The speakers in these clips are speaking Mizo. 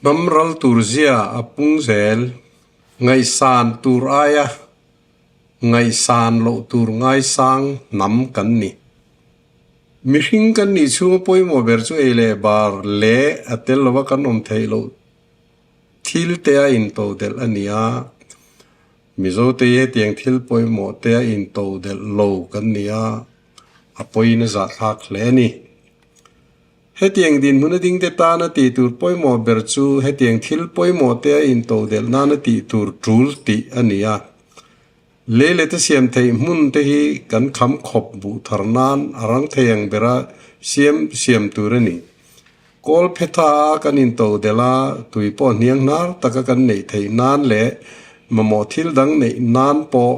Hnam ral tur zia a pung zel. Ngaihsan tur aia ngaihsan loh tur ngaisang hnam kan ni. Mihring kan nih chhunga pawimawh ber chu ei leh bar leh a tel lova kan awm theih loh thil te a intodelh a ni a. Mizote hi hetiang thil pawimawh te a intodelh lo kan ni a, a pawiin a zahthlak hle a ni. Hetiang dinhmun a dingte tana tih tur pawimawh ber chu hetiang thil pawimawh te a intodelh nana tih tur tul tih a ni a. Lei leh te siam theih hmun te hi kan kham khawp buh thar nan a rang thei ang bera siam siam tur a ni. Kawl phetha a kan intodelh a, tui pawh hniang hnar taka kan neih theih nan leh mamawh thil dang neih nan pawh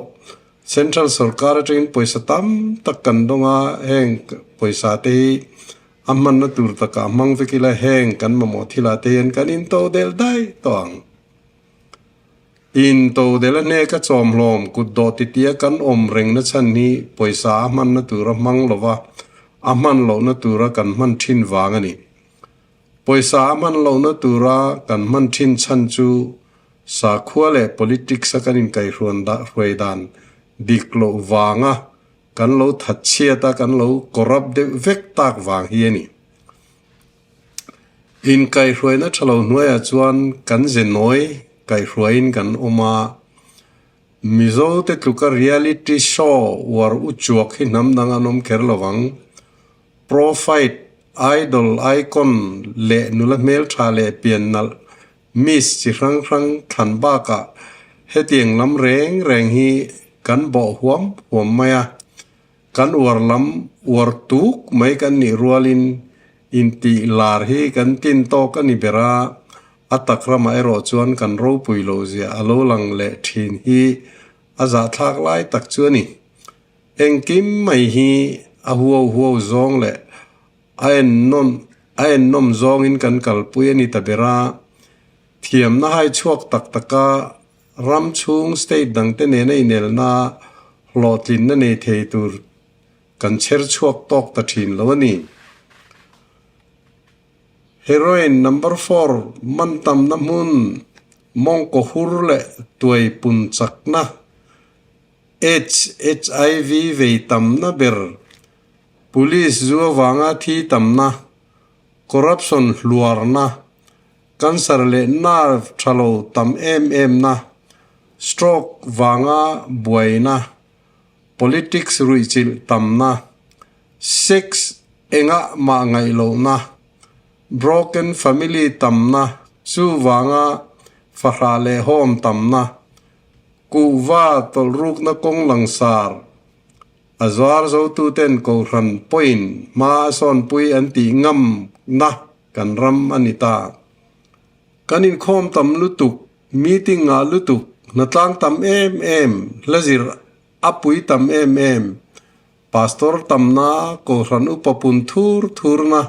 Central sorkar atangin pawisa tam tak kan dawng a, heng pawisa te hi a hmanna tur takah hmang vek ila heng kan mamawh thilah te hian kan into del daih tawh ang. Into del a hnek a chawmhlawm kut dawh titia kan awm rengna chhan hi pawisa a hmanna tura hmang lova a hman lohna tura kan hman thin vang a ni. Pawisa a hman lohna tura kan hman thin chhan chu Sakhua leh politics a kan inkaihhruan dah hruai dan dik loh vanga kan lo thatchhiat a, kan lo corrupt deuh vek tak vang hi a ni. Inkaihhruaina tha lo hnuaiah chuan kan ze nawi kaihhruaiin kan awm a, Mizo te tluka reality show uar u chuak hi hnam dang an awm kher lo vang. Pro fight, idol, icon leh nula hmeltha leh pian nalh Miss chi hrang hrang thlan bakah hetiang lam reng reng hi kan bawh huam huam mai a, kan uar lam uar tuk mai kan nih rualin intih lar hi kan tin tawk a ni ber a, a tak ramah erawh chuan kan ropui loh zia a lo lang leh thin hi a zahthlak lai tak chu a ni. Engkim mai hi a huau huau zawng leh A ennawn a ennawm zawngin kan kalpui a ni ta ber a, thiamna hai chhuak tak taka ram chhung state dangte nena inelna hlawhtlinna nei thei tur kan chher chhuak tawk ta thin lo a ni. Heroin number four man tamna hmun mawngkaw hur leh tuai pun chakna Aids HIV vei tamna ber Police zu avanga thi tamna, corruption hluarna, cancer leh nerve tha lo tam em emna, stroke vanga buaina, politics ruihchilh tamna, sex engah mah ngaih lohna, broken family tamna, chuvanga fahrah leh home tamna, kuhva tawlhrukna kawng langsar, A zuar zotuten Kohhran pawhin hma a sawnpui an tih ngamna kan ram a ni ta. Kan inkhawm tam lutuk, meeting ngah lutuk, hnatlang tam em em, hla zir a pui tam em em, Pastor tamna, Kohhran upa pun thur thurna,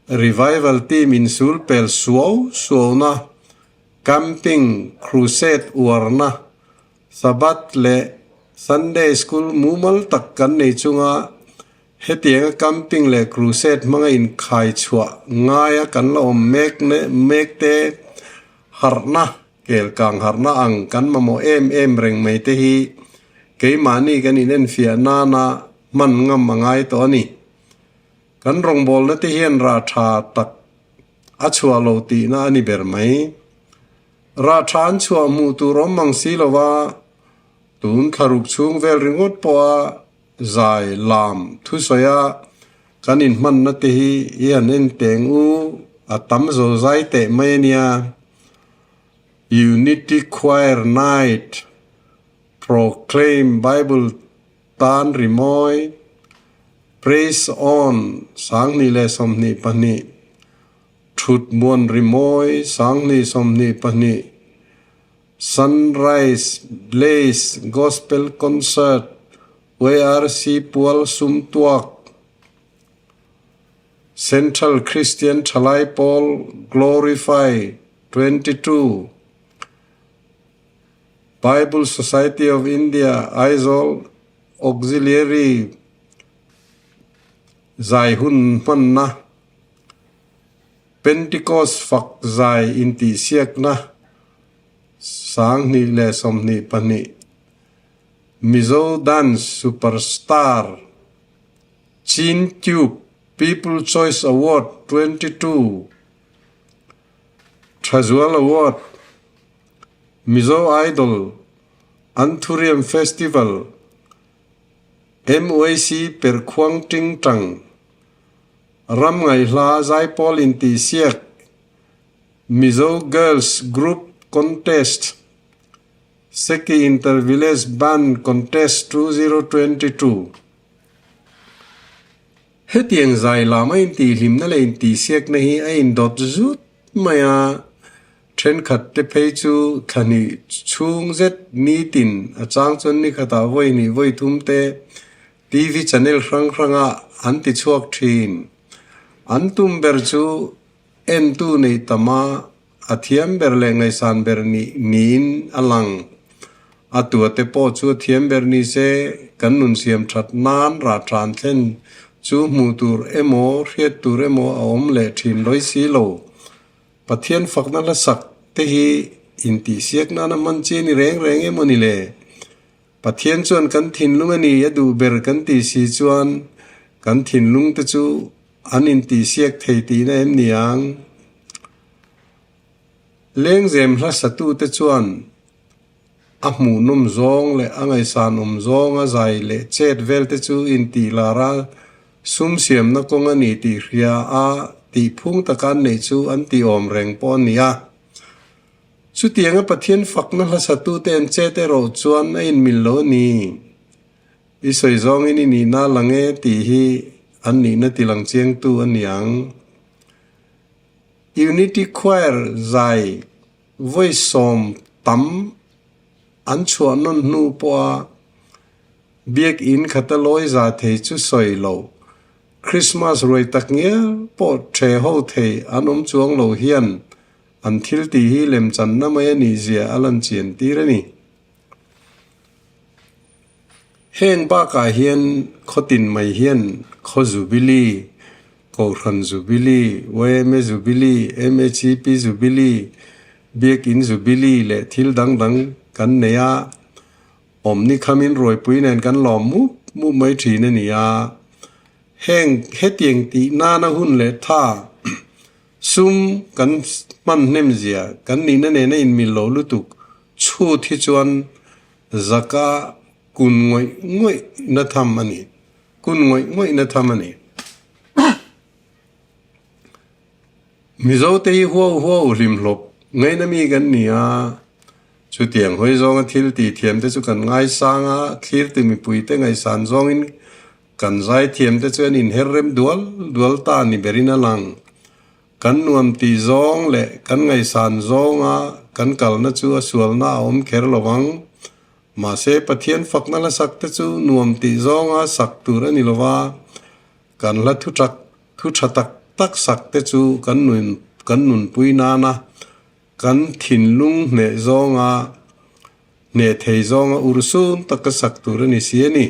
Revival team insul pel suau suauna, Camping, Crusade uarna, Sabbath leh Sunday School mumal tak kan nei chunga hetianga camping leh crusade hmanga inkhai chhuah ngaia kan la awm mek mek te harhna, kelkang harhna ang kan mamawh em em reng mai te hi keimahni kan inenfiah nana hman ngam a ngai tawh a ni. Kan rawngbawlna te hian rah tha tak a chhuah lo tihna a ni ber mai. Rah tha an chhuah hmuh tur awm mang si lo va, tun thlaruk chhung vel ringawt pawha zai lam thusawi a kan inhmanna te hi i han en teng u, a tam zo zai teh mai a nia. Unity Choir Night, Proclaim Bible Tan Rimawi, Praise On 2022. Thutmuan Rimawi 2022, Sunrise Blaze Gospel Concert, YRC Pual Sumtuak, Central Christian Thalai Pawl Glorify 22, Bible Society of India Aizawl Auxiliary Zai Hun Hmanna. Pentecost fak zai intihsiakna 2022, Mizo Dance Superstar, Chin Tube People Choice Award 22, Thazual Award, Mizo Idol, Anthurium Festival, MYC Perkhuang Tingtang, Ram ngaihla zaipawl intihsiak, Mizo Girls Group Contest, Seki Inter Village Band Contest 2022. Hetiang zai lam a intihhlimna leh intihsiakna hi a indawt zut mai a, thenkhat te phei chu thla hnih chhung zet nitin a chang chuan nikhatah vawi hnih vawi thum te TV channel hrang hrangah an ti chhuak thin. An tum ber chu entu nei tam a, a thiam ber leh ngaihsan ber nih niin a lang. A tuate pawh chu a thiam ber ni se, kan nun siam that nan rah tan thlen chu hmuh tur emaw hriat tur emaw a awm leh thin lawi si lo. Pathian fakna hla sak te hi intihsiak nana hman chi a ni reng reng emaw ni le? Pathian chuan kan thinlung a ni a duh ber kan tih si chuan kan thinlung te chu an intihsiak thei tihna em ni ang? Lengzem hla satute chuan a hmuhnawm zawng leh a ngaihsanawm zawnga zai leh chet vel te chu intih lar a, sum siamna kawng a ni tih hria a tih phung taka an neih chu an tih awm reng pawh a ni a. Chutianga Pathian fakna hla satute an chet erawh chuan a inmil lo a ni. I sawi zawngin i nihna a lang e tih hi an nihna tilang chiangtu a ni ang. Unity Choir zai vawi 10 tam an chhuah nawn hnu pawha Biakinn khata lawi za thei chu sawi lo. Krismas ruai tak ngial pawh ṭhe ho thei an awm chuang lo hian an thil tih hi lemchanna mai a nih zia a lan chian tir a ni. Heng bakah hian khawtin mai hian khaw Jubilee, Kohhran Jubilee, yma Jubilee, MHEP Jubilee, Biakin Jubilee leh thil dang dang kan nei a, awmni khamin ruaipui nen kan lawm mup mup mai thin a ni a. Heng hetiang tih nana hun leh tha sum kan hman hnem zia kan nihna nena inmil lo lutuk chhut hi chuan zaka kun ngawih ngawih na tham a ni. Kun ngawih ngawih na tham a ni. Mizote hi huau huau hlimhlawp ngaina mi kan ni a, chutiang hawi zawnga thil tih thiam te chu kan ngaisang a, thlirtu mipuite ngaihsan zawngin kan zaithiam te chu an inher rem dual dual ta ni berin a lang. Kan nuam tih zawng leh kan ngaihsan zawnga kan kalna chu a sualna a awm kher lo ang. Mahse, Pathian fakna la sak te chu nuam tih zawnga sak tur a ni lo va, kan hla thu tak thu tha tak tak sak te chu kan nun kan nunpui nana kan thinlung hneh zawnga hneh thei zawnga urhsun taka sak tur a ni si a ni.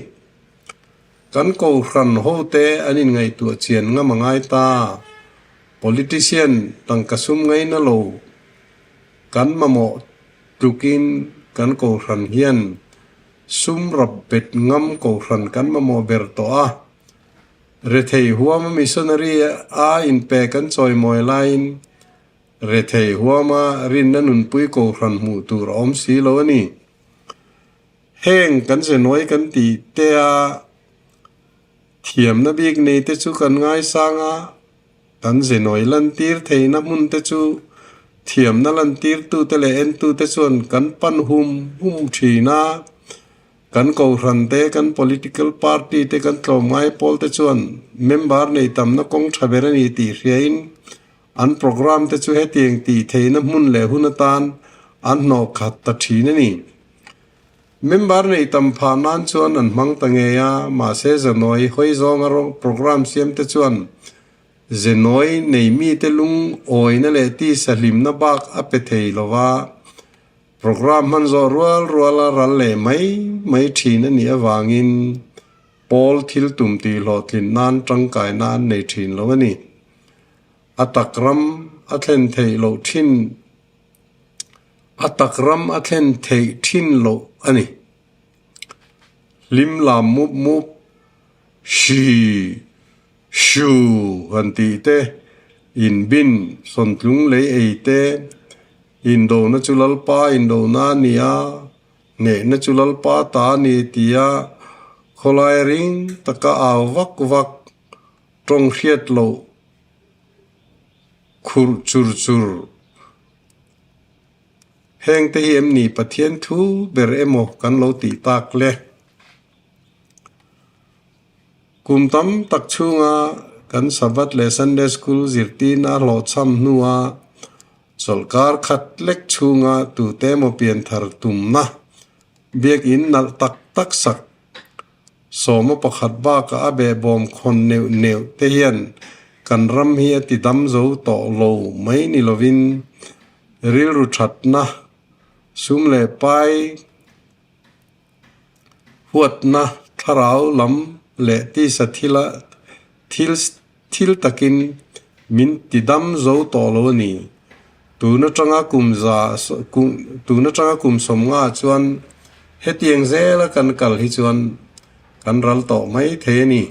Kan kohhran hote an inngaihtuah chian ngam a ngai ta. Politician tangka sum ngaina lo kan mamawh tlukin kan kohhran hian sum rap bet ngam kohhran kan mamawh ber tawh a. Rethei huama missionary a inpe kan chawimawi laiin rethei huama rinna nunpui kohhran hmuh tur a awm si lo a ni. Heng kan zenawi kan tih te a, thiamna bik nei te chu kan ngaisang a, kan zenawi lantir theihna hmun te chu thiamna lantirtu te leh entu te chuan kan pan hum hum thin a, kan kohhran te, kan political party te, kan tlawmngai pawl te chuan member nei tamna kawng tha ber a ni tih hriain an programme te chu hetiang tih theihna hmun leh hun atan an hnawh khat ta thin a ni. Member nei tam phah nan chuan an hmang ta ngei a, mahse Zanawi hawi zawnga rawng programme siam te chuan Zanawi nei mite lungawina leh tisa hlimna bak a pe thei lo va, programme hman zawh rual ruala ral leh mai mai thin a nih avangin pawl thil tum tih hlawhtlin nan tangkaina an nei thin lo a ni. A tak ram a thlen theih loh thin a tak ram a thlen theih thin loh a ni. Hlim lam mup mup, hri, hru han tih te, inbin, sawntlung lei ei te, indona chu Lalpa indona a ni a, hnehna chu Lalpa ta a ni tia khawlai ring taka au vak vak tawng hriat loh khurh chur chur. Heng te hi em ni Pathian thu ber emaw kan lo tih tak le? Kum tam tak chhunga kan Sabbath leh Sunday School zirtirna hlawhchham hnua chawlhkar khat lek chhunga tute emaw pianthar tumna biakin nalh tak tak sak Sawma pakhat bakah a behbawm khawn neuh neuh te hian kan ram hi a ti dam zo tawh lo mai ni lovin rilru thatna, sum leh pai huatna, thlarau lam leh tisa thila thil thil takin min ti dam zo tawh lo a ni. Tun atanga kum za tun atanga kum sawmnga chuan hetiang zela kan kal hi chuan kan ral tawh mai thei a ni.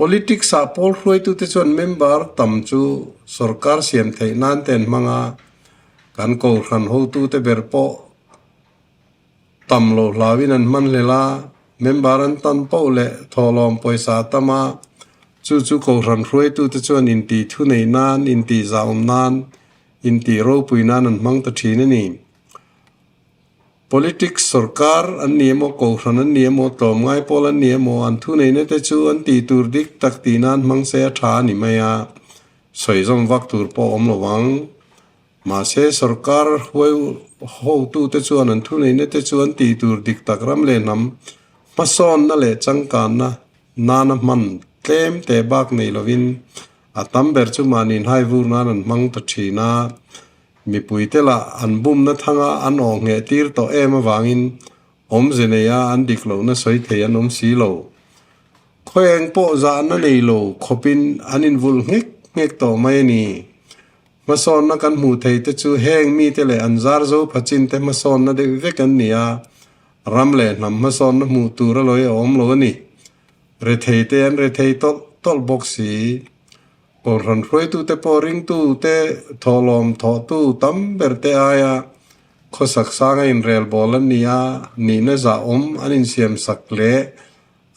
Politics ah pawl hruaitute chuan member tam chu sorkar siam theih nan te an hmang a, kan kohhran hotute ber pawh Tam loh hlauin an hman hlel a, member an tan poh leh thawhlawm pawisa a tam a, chu chu Kohhran hruaitute chuan intih thu neih nan, intih zahawm nan, intih ropui nan an hmang ta thin a ni. Politics sorkar an ni emaw, Kohhran an ni emaw, tlawmngai pawl an ni emaw, an thuneihna te chu an tih tur dik tak tih nan hmang se a tha a ni mai a, sawi zawm vak tur pawh a awm lo ang. Mahse, sorkar huai hotute chuan an thuneihna te chu an tih tur dik tak ram leh hnam hmasawnna leh changkanna nana hman tlem teh bak nei lovin a tam ber chu mahni inhai vur nan an hmang ta thin a. Mipuite lah an bumna thanga an awh ngheh tir tawh em avangin awmze neia an dik lohna sawi thei an awm si lo. Khawieng pawh zahna nei lo khawpin an invulh nghek nghek tawh mai a ni. Hmasawnna kan hmuh thei te chu heng mite leh an zar zo phachin te hmasawnna deuh vek an ni a, ram leh hnam hmasawnna hmuh tur a lawi a awm lo a ni. Rethei te an rethei tawlh tawlh bawk si. Kawlhran hruaitute pawh ringtute thawhlawm thawhtu tam ber te aia khawsak sanga inrelbawl an ni a, nihna zahawm an insiamsak leh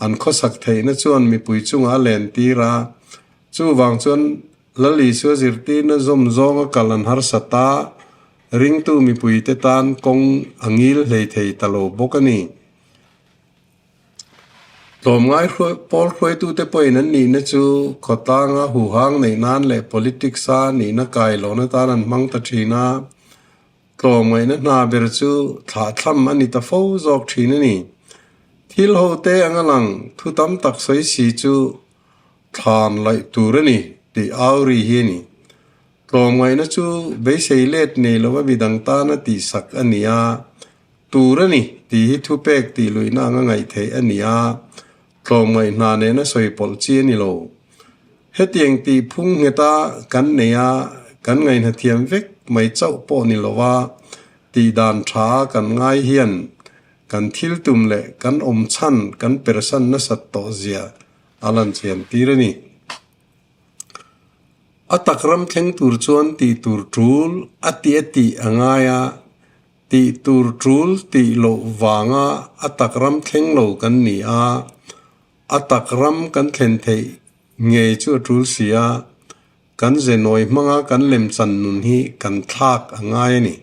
an khawsak theihna chuan mipui chungah a lentir a, chuvang chuan Lal Isua zirtirna zawm zawnga kal an harsat a, ringtu mipuite tan kawng a ngil hlei thei ta lo bawk a ni. Tlawmngai pawl hruaitute pawhin an nihna chu khawtlanga huhang neih nan leh politics-a nihna kai lohna tan an hmang ta thin a, tlawmngaihna hna ber chu thlahthlam a ni ta fo zawk thin a ni. Thil hote anga lang thu tam tak sawi si chu Thlan laih tur a ni tih au ri hi a ni. Tlawmngaihna chu beisei let nei lova midang tana tihsak a ni a, tur a ni tih hi thupek tih luihna anga ngaih theih a ni a, tlawmngaih hna nena sawi pawlh chi a ni lo. Hetiang tih phung ngheta kan nei a, kan ngaihna thiam vek mai chauh pawh ni lova tih dan tha kan ngai hian kan thil tum leh kan awm chhan kan persan nasat tawh zia a lan chian tir a ni. A tak ram thleng tur chuan tih tur tul a ti a tih a ngai a, tih tur tul tih loh vanga a tak ram thleng lo kan ni a, a tak ram kan thlen theih ngei chu a tul si a, kan ze nawi hmanga kan lemchan nun hi kan thlak a ngai a ni.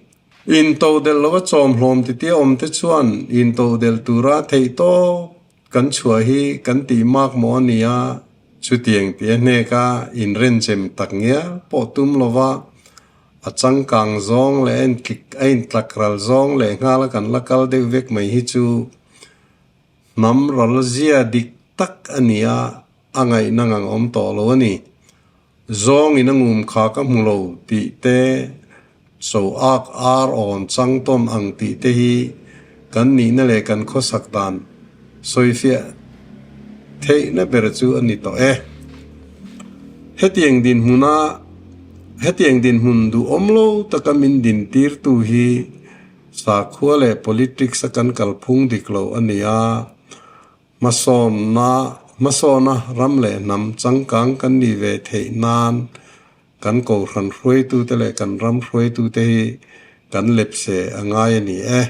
Intodelh lova chawmhlawm titia awmte chuan intodelh tura theih tawp Kan chhuah hi kan tih mak maw a nia, chutiang tih a hnek a, inrenchem tak ngial pawh tum lova a changkang zawng leh a intlik a intlak ral zawng leh nghal a kan la kal deuh vek mai hi chu hnam ral zia dik tak a nia, a ngaihna ngang awm tawh lo a ni. Zawngin a ngum kha ka hmu lo tih te, cho ak ar awn chang tawn ang tih te hi kan nihna leh kan khawsak dan sawifiah theihna ber chu a ni tawh e. Hetiang dinhmuna hetiang dinhmun duhawm lo taka min dintirtu hi sakhua leh politics a kan kalphung dik lo a ni a. Hmasawnna hmasawna ram leh hnam changkang kan nih ve theih nan kan kohhran hruaitute leh kan ram hruaitute hi kan lepse a ngai a ni e.